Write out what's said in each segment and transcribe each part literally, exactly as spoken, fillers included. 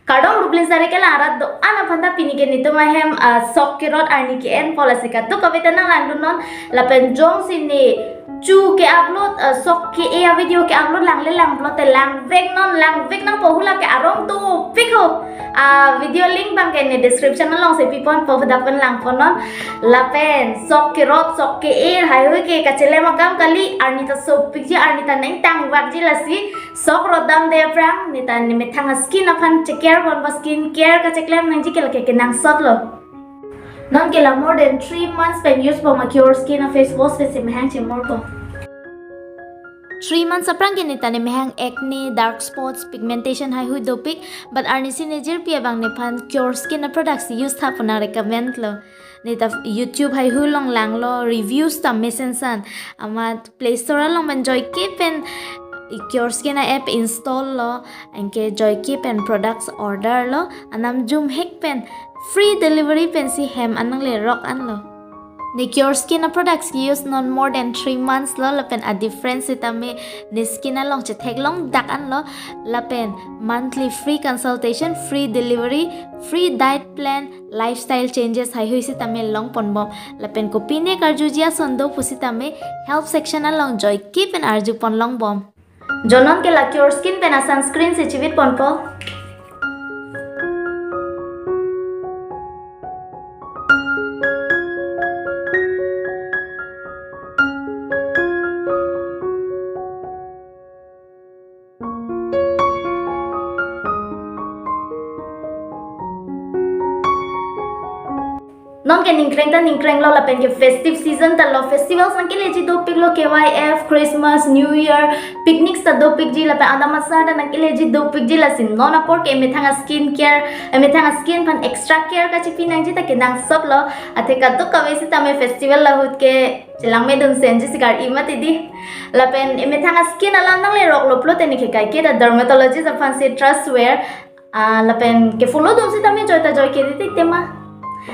Kardom Ruplin Sari kelang arat do-an aphan ta pini ke netum ahem, ah, sok kerot arni ke-enpo, lasi kadokave ta nanglangdunnon. Lapen jongsi ne chu ke-upload, ah, sok ke-e a-video ke-upload langle lang pulote langveknon, langvek nangpo, hula ke arong topik ho. Ah, video link abang ke ne description alongsi piponpo, dak pen langponnon. Lapen sok kerot sok ke-e haihui ke kachelem akam kali, arni ta sopikji, arni ta nangtangvakji, lasi sok rot damde aphrang ne ta ne methang a-skin aphan che-care ponpo, skin care kacheklem nangji ke lake kenangsotlo. Non ke la more than three months pen use bom a-Cure Skin a-face wash pensi mehang chemorpo. Three months aphrang ke ne ta ne mehang acne, dark spots, pigmentation haihui dopik, but arnisi ne jirpi abang nephan Cure Skin a-product si use tha pu nangrecommendlo. Ne ta YouTube haihui along langlo, reviews ta mesensan. Amat Play Store along pen joike pen Cure Skin a-app installlo, anke joike pen products orderlo, anam jumhek pen free delivery pensi hem an nanglerok anlo. Ne Cure Skin a-products ke-use non more than three months lo, lapen a-difference sitame ne skin along chetheklong dak anlo, lapen monthly free consultation, free delivery, free diet plan, lifestyle changes haihui sitame longponbom. Lapen kopine karjuji ason do pusitame help section along joike pen arjupon longbom. Jo non ke la Cure Skin pen a-sunscreen si chivitponpo. Non ke ningkreng ta ningkrenglo, lapen ke festive season ta lo, festivals nangkeleji dopiklo, K Y F, Christmas, New Year, picnics ta dopikji, lapen adam asar ta nangkeleji dopikji, lasi non apor ke emethang a-skin care, emethang a-skin aphan extra care kachipi nangji ta kenangsotlo, athe kadokave sitame festival ahut ke chelangmedun senji sikar imat idi. Lapen emethang a-skin alam nangleroklo pulote ne ke kaike ta dermatologist aphansi trust ware, ah, lapen ke-follow dun sitame joi ta joike titi tema.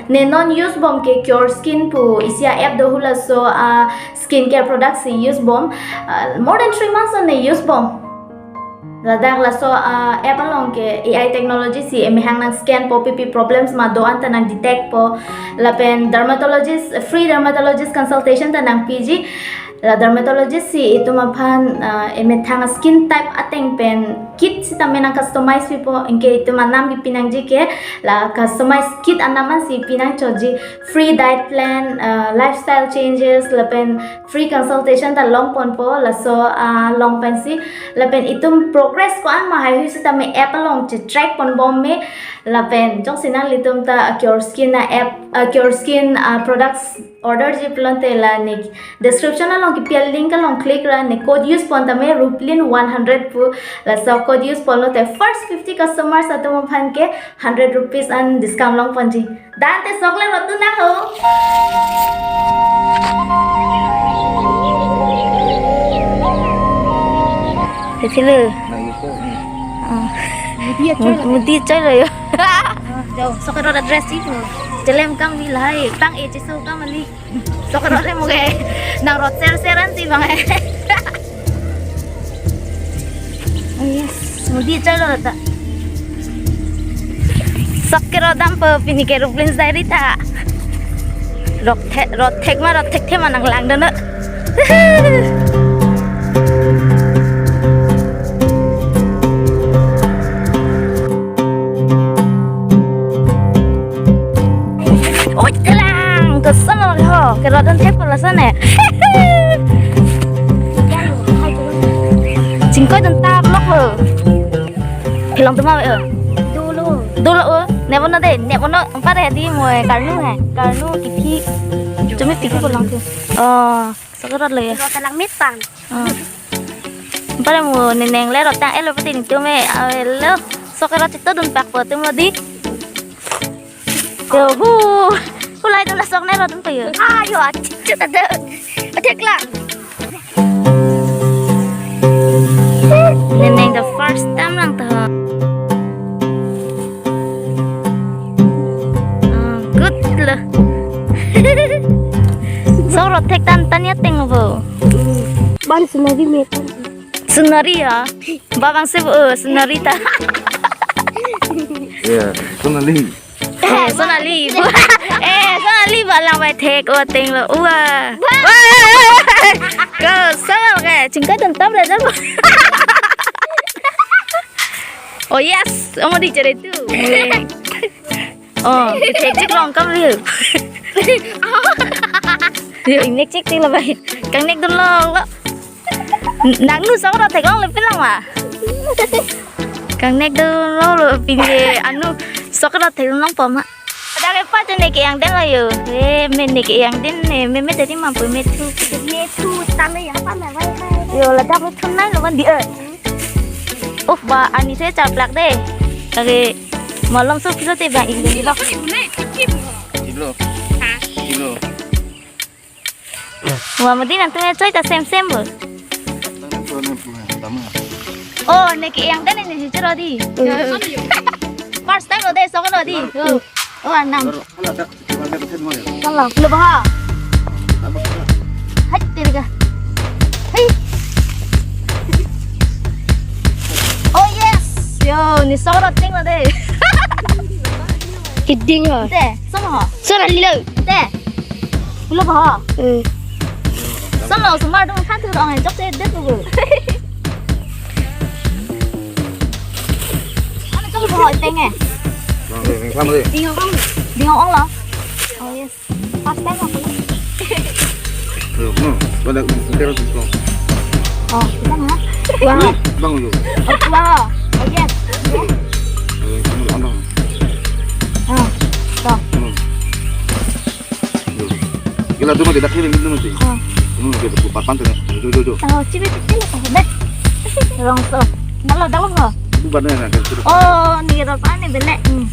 Ne non use bom ke Cure Skin pu isi a-app do, hulaso a-skin care product si use bom. Ah, more than three months on ne use bom. Ladak laso a-app along ke A I technology si emehang nangscanpo, pipi problems ma do-an ta nangdetectpo. Lapen dermatologist, free dermatologist consultation ta nangpiji. La dermatologist si itum aphan, ah, emethang a-skin type ateng pen kit sitame nangcustomize pipo, anke itum anam kipi nangji ke la customize kit anam ansi pinangchoji. Free diet plan, ah, lifestyle changes, lapen free consultation ta longponpo, laso, ah, along pensi, lapen itum progress ko-an ma haihui sitame app along chetrackponbom me, lapen jongsi nanglitum ta, ah, Cure Skin a-app, ah, Cure Skin, ah, products orderji pulote la ne description along kipi a-link along click ra ne code useponta me Ruplin one hundred pu, laso code useponlote first fifty customers atum aphan ke hundred rupees an discount longponji. Dante sok le rot dun nang ho. Hesile. Nang iko, hmm. Ah. Mudi achoi lo. Mudi achoi lo yo. Ah, jo, sok rot address ipu. Chelem akam lahai, pang-e cheso akam kali. Sok rot le muge. Nang rot ser ser ansi bang e. Oh, yes. Mudi achoi lo ta. Sok kerot dampo pini ke Ruplin Diary ta. Rot thek, rot thek ma, rot thekthe ma nanglangdunnon. Oi, kelang, koson lo ho, kerot dun thek pula sane. Chingkoi dun ta vlog lo. Kelong tuma ve o. Dolo. Dolo o, ne bono de, ne bono, pare di mo karnu hai, karnu kipi. Chumi piki pulang tu. Oh, sok rot lo ya. Rot lang mitan. Ah. Pare mo ne neng le rot tang-et lo pati netum e, ave lo. Sok rot chito dunpakpo atum lo di. Yo, hu. Kulai dun la sok ne rot dunpo yo. Ayo, achit chit ada. Ada kelak. Ne neng the first time lang to. Ah, good lo. Sok rot thek tan tan ya teng bo. Ban scenery me tan. Scenery ya. Babang se bo, oh, scenery ta. Ya, Sonali. Eh, Sonali. Eh, Sonali ba lang bai thek o teng lo. Ua. Ko sama ke chingkai tentap re jar. Oh yes, ong di chere tu. Oh, thek chik long kam liu. Yo, ingnek chik ti lo bai. Kangnek dun lo lo. Nangnu sok ro thek long le pin lang ma. Kangnek dun lo lo pin le anu sok ro thek long pom ma. Ada ke pa tu ne ke-eng den lo yo. Eh, me ne ke-eng den ne, me me tadi mampu me thu. Me thu tame ya pa me wai wai. Yo, ladak me thu nai lo man di eh. Oh, ba ani se chaplak de. Lagi malom so kilo te ba ingdeng lo. Kilo. Kilo. Wa madi nangtum choi ta sem sem bo. Oh, ne ke-eng den ne si chero di. First time lo de sok lo di. Oh, oh, anang. Kalau ada, kalau ada pesan mau ya. Kalau lo ba. Hai, tiri ka. Hai. Oh yes. Yo, ne sok ro ting lo de. Kidding ha. Te, sama ha. Sora lilo. Te. Lo ba ha. Hmm. Sama sama dong khan tu dong jok se de tu. Ano jok ba ha teng eh. Bang, eh, kamu deh. Ding ong. Ding ong lo. Oh yes. First time aku. Ayo, no, pada kita harus. Oh, kita mana? Wah. Bang, yuk. Oh, wah. Oh yes. Yes. Eh, kamu anak. Oh, to. Hmm. Gila tu mati dak kiri gitu mati. Oh. Hmm, gitu ku papan tu. Jo jo jo. Oh, cibi cibi lah, bet. Rong so. Nalo dalam ho. Bukan ya nak gitu. Oh, ne ro pa ne bele. Hmm.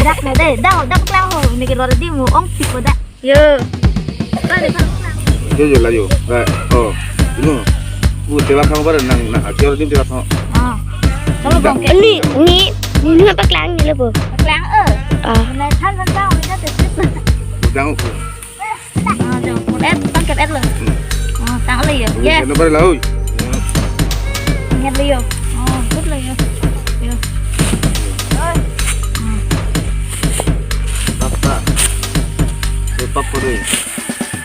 Dak ne de, dak dak lang ho. Ne ro di mu ong sik ko dak. Yo. Ka de pa. Jo jo la jo. Ba, oh. Inu. Bu tewa khang bar nang na ajar di tewa khang. Ah. Kalau bang ke. Ni ni ni apa klang ni lepo. Klang eh. Ah. Ne than than tang ni dak te. Jang ku. Ah, jang. Et, tang ke et lo. Hmm. Ah, tang lo yo. Yes. Ano ba la, oy? Nget lo yo. Oh, good lo yo. Yo. Hmm. Papa. Sepak ko deh.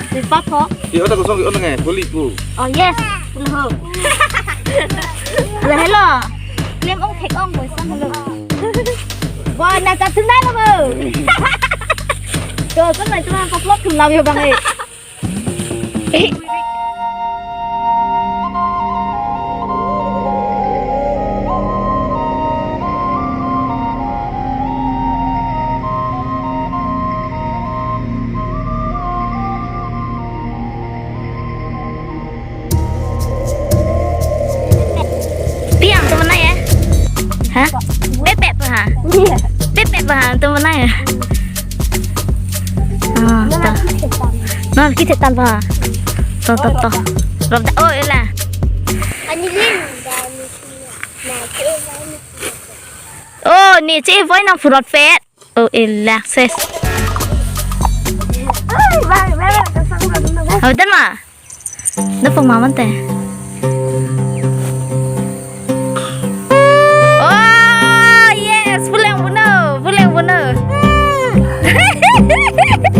Sepak ko? Yo, otak kosong, otak ngai, kuli pu. Oh, yes. Hello. Hello, hello. Klem ong thek ong boy sang hello. Boy na ka thun na lo bo. To sang na cuma paplok thun lam yo bang eh. Eh. Piang teman ya? Hah? Pepet pa ha? Pepet pa ha teman ya? Ah, to. Non kita tanpa. To to to. Rob da, oh, ela. Oh, ne che voi nang phurot pet. Oh, ela ses. Ai, bang, bang, bang, bang, bang. Hau dan ma? Dak pung ma mante. Oh, yes, pulang buno, pulang buno.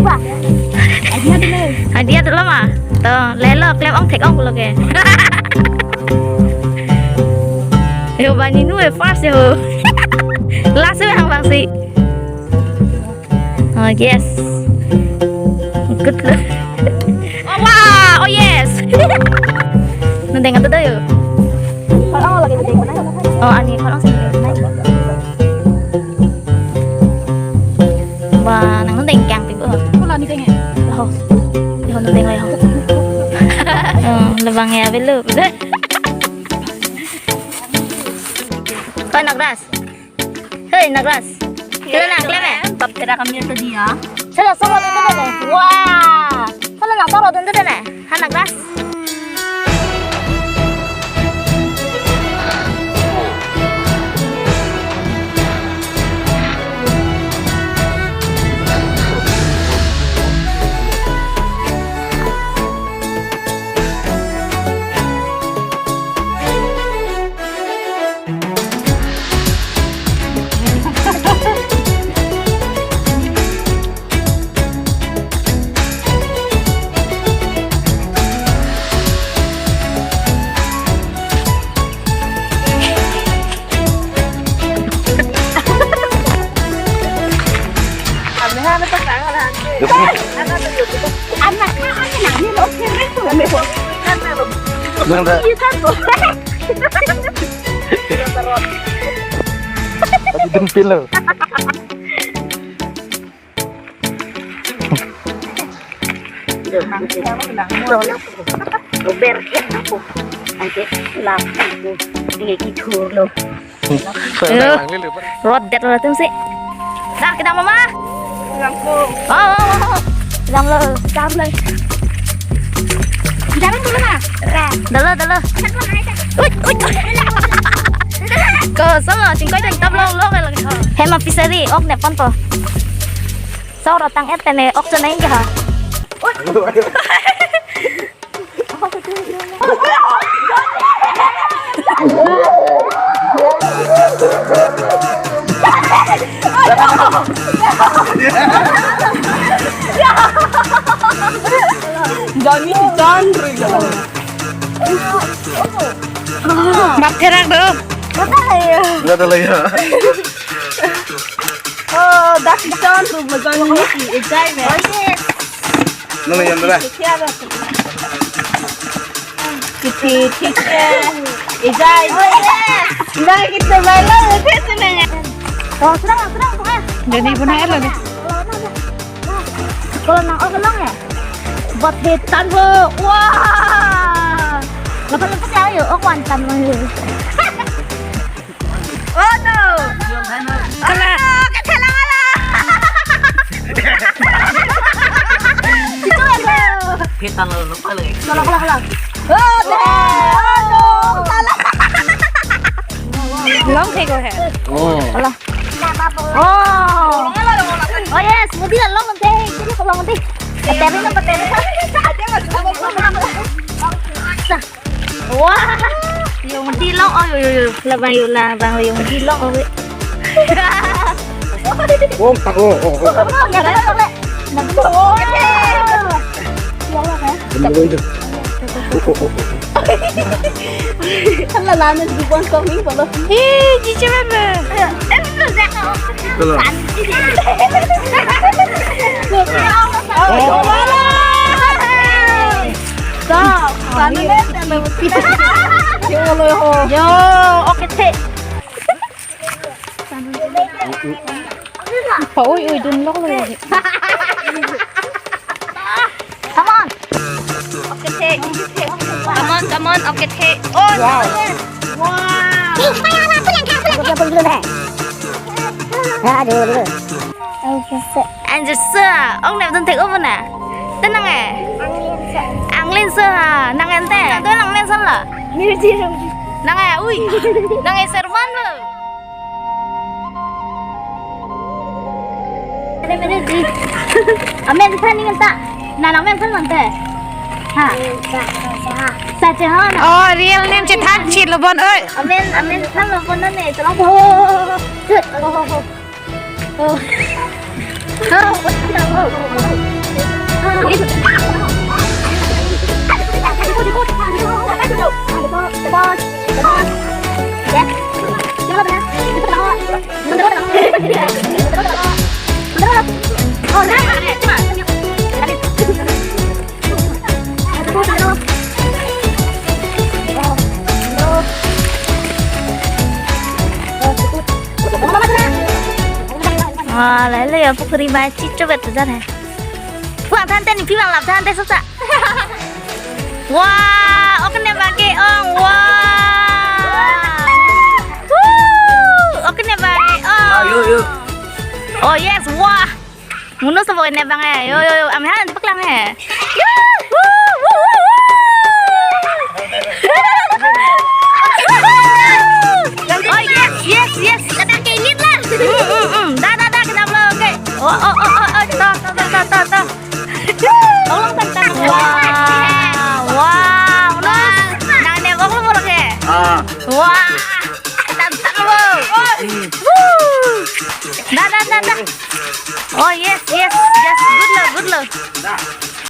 Wah, hadiah dulu. Hadiah dulu ma. To, lelo klem ong thek ong pulo ke. Yo, bani nu e first yo. Last e hang bang si. Oh, yes. Good luck. Oh, wow. Oh, yes. Nang dengar tu dah, yuk. Kalau lagi nang dengar. Oh, ani kalau sih. Wah, nang nang dengar yang tiba. Kalau ni dengar. Oh. Yo, nang dengar yo. Oh, lubang ya belum. Kau nak ras? Hei, Nagras. Chalo na, klem eh? Bap tera kami itu dia. Chalo, solo dun dun dun. Wah. Chalo na, solo dun dun dun eh. Ha, Nagras. Anak, anak, anak, ini loh, keren tuh. Bang, dah. Kita tuh. Aduh, dempil loh. Ber, eh, aku. Angke lap, aku. Ini kithur loh. Aduh. Rot det lo atum si. Dah, kedam mama. Kedam lo. Oh, oh, oh, oh. Kedam lo, kedam lo. Jalan dulu, Ma. Dulu, dulu. Uy, uy, uy. Ko solo, chingkoi deng tablo lo, lo, lo. Hema fishery, ok ne ponpo. Solo tang-et ne ok chonai ke ha. Uy. Jani si chan rui. Mat therak do. Mat therak ya. Nggak ada lagi ya. Oh, dak si chan rui, bajani si ejai me. Oh, yes. Nung yang berapa? Kithi, kithi. Ejai. Oh, yes. Nah, kita malam, kita senang. Oh, serang, serang, serang. Jadi ibu naik lo deh. Kalau nang, oh, kelong ya? Buat hitam, Bu. Wah. Lepas-lepas ya, ayo. Oh, kuantan, Bu. Oh, no. Kalang. Oh, no, kalang, kalang. Itu ya, Bu. Hitam lo, lupa lagi. Kalang, kalang, kalang. Oh, deh. Oh, no. Kalang. Long thek ko hai. Oh. Kalang. Oh. Oh, yes, modi la long thek. Modi la long thek. Pateri na, pateri. Sa. Wah. Yung modi long. Oh, yo, yo, yo. Labang yo, labang yo, modi long. Oh, wait. Oh, tak, oh, oh, oh. Nang, nang, nang. Nang, nang, nang. Bener itu. Oh, oh, oh, oh. Kan lalanan di buang kong ni, kalau. Eh, cici mama. Em, lu dah kau. Itulah. Oh, oh, oh. Stop. Sana deh, sana. Yo, lo, yo. Yo, oke, teh. Pa, ui, ui, dun lok lo ya. Come on. Okay, take. Come on, come on. Okay, take. Oh, wow. Wow. Aduh, aduh. Anjir sa, ong nep dun thek-o bo na. Te nang eh? Anglin sa ha, nang ente. Te nang len sa la? Nang eh, ui. Nang eh servan lo. Amen sa ning ta. Na nang amen sa nang te. Ha. Sa che ha na. Oh, real name chethan chit lo bon oi. Amen, amen sa lo bon na ne. Tolong ho. Ho ho ho. Oh. Wah, lele ya, pukhuri ma chicho bet jar hai. Puang than te, ningpi vang lap than te sosa. Wah, ok ne bagi ong. Wah. Woo, ok ne bagi ong. Ah, yo, yo. Oh yes, wah. Munu sobo ne bang eh. Yo, yo, yo. Ami han paklang eh. Yo, woo, woo, woo, woo. Oh yes, yes, yes. Kita ke ingin lah. Hmm, hmm, hmm. Dah, dah, dah, kita belum. Okay. Oh, oh, oh, oh, oh. Tuh, tuh, tuh, tuh, tuh, tuh. Tolong tangtang. Wow, wow. Nang ne bang lo ke? Ah. Wah. Tangtang lo. Woo. Dah, dah, dah, dah. Oh yes, yes, yes. Good lo, good lo.